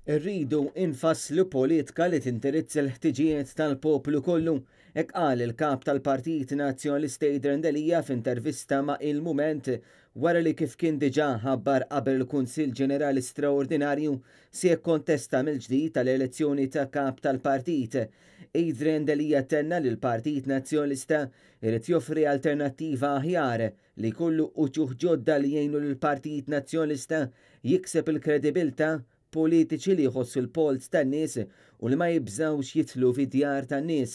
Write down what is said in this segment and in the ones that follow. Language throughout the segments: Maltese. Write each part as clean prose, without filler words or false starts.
Irridu nfasslu politika li tindirizza l-ħtiġijiet tal-poplu kollu. Hekk qal il-Kap tal-Partit Nazzjonalista Adrian Delia f'intervista ma' Il-Mument wara li kif kien diġà ħabbar qabel il-Kunsill Ġenerali Straordinarju se jikkontesta mill-ġdid tal-elezzjoni ta' Kap tal-Partit. Adrian Delia tenna li l-Partit Nazzjonalista irid joffri alternattiva aħjar li jkollu uċuħ ġodda li jgħinu lill-Partit Nazzjonalista jikseb il-kredibilità, politiċi li jħossu l-polz tan-nies u li ma jibżgħux jidħlu fid-djar tan-nies.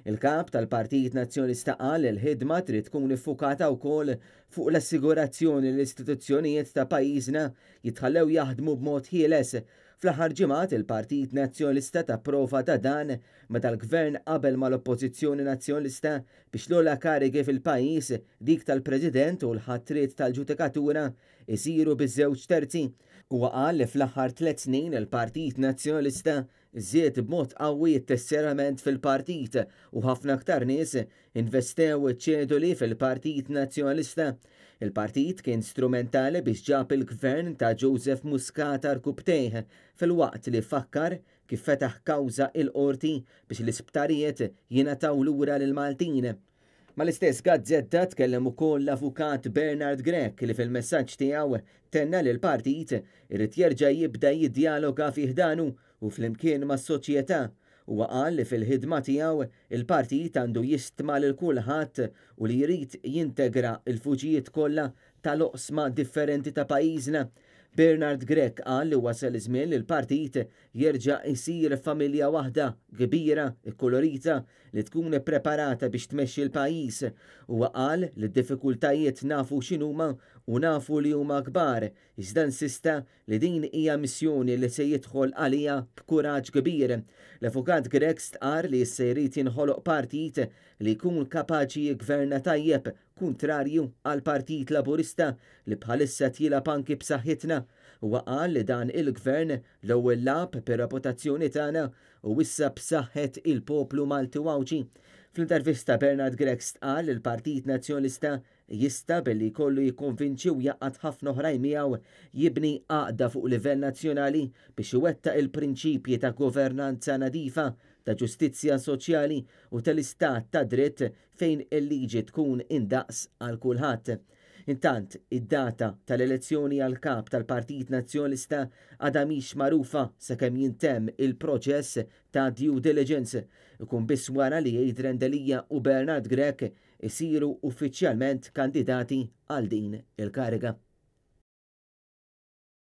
Il-Kap tal-Partit Nazzjonalista qal li l-ħidma trid tkun iffukata wkoll fuq l-assigurazzjoni li l-istituzzjonijiet ta' pajjiżna jitħallew jaħdmu b'mod ħieles. Fl-aħħar ġimgħat il-Partit Nazzjonalista ta prova ta' dan meta l-Gvern qabel mal-Oppożizzjoni Nazzjonalista biex l-ogħla karigi fil-pajjiż, dik tal-President u l-ħatriet tal-ġudikatura, isiru biż-żewġ terzi. Huwa qal li fl-aħħar tlett snin il-Partit Nazzjonalista żied b'mod qawwi t-tesserament fil-partit u ħafna aktar nies investew ċedoli fil-Partit Nazzjonalista. Il-partit kien strumentali biex ġab il-Gvern ta' Joseph Muscat għarkupptejh filwaqt li fakkar kif fetaħ kawża il-Qorti biex l-isptarijiet jingħataw lura lill-Maltin. Mal-istess gazzetta tkellem ukoll l-Avukat Bernard Grech li fil-messaġġ tiegħu tenna li l-partit irid jerġa' jibda jiddjaloga fi ħdanu u flimkien mas-soċjetà. Huwa qal li fil-ħidma tiegħu il-partit għandu jistma' lil kulħadd u li jrid jintegra l-vuċijiet kollha tal-oqsma differenti ta' pajjiżna. Bernard Grech qal li wasal iż-żmien li l-partit jerġa' jsir familja waħda, kbira, ikkulurita, li tkun ippreparata biex tmexxi l-pajjiż. Huwa qal li d-diffikultajiet nafu x'inhuma u nafu li huma kbar, iżda insista li din hija missjoni li se jidħol għaliha b'kuraġġ kbir. L-Avukat Grech stqarr li issa jrid jinħoloq partit li jkun kapaċi jiggverna tajjeb kuntrarju għall-Partit Laburista li bħalissa qed jilgħab anki b'saħħitna. Huwa qal li dan il-Gvern l-ewwel lagħab bir-reputazzjoni tagħna u issa b'saħħet il-poplu Malti u Għawdxi. Fl-intervista Bernard Grech stqarr li l-Partit Nazzjonalista jista' billi jkollu jikkonvinċi u jgħaqqad ħafna oħrajn miegħu jibni għaqda fuq livell nazzjonali biex iwettaq il-prinċipji ta' governanza nadifa, ta' ġustizzja soċjali u tal-istat tad-dritt fejn il-liġi tkun indaqs għal kulħadd. Intant, id-data tal-elezzjoni għal Kap tal-Partit Nazzjonalista għadha mhix magħrufa sakemm jintemm il-proċess ta' due diligence. Ikun biss wara li Adrian Delia u Bernard Grech isiru uffiċjalment kandidati għal din il-kariga.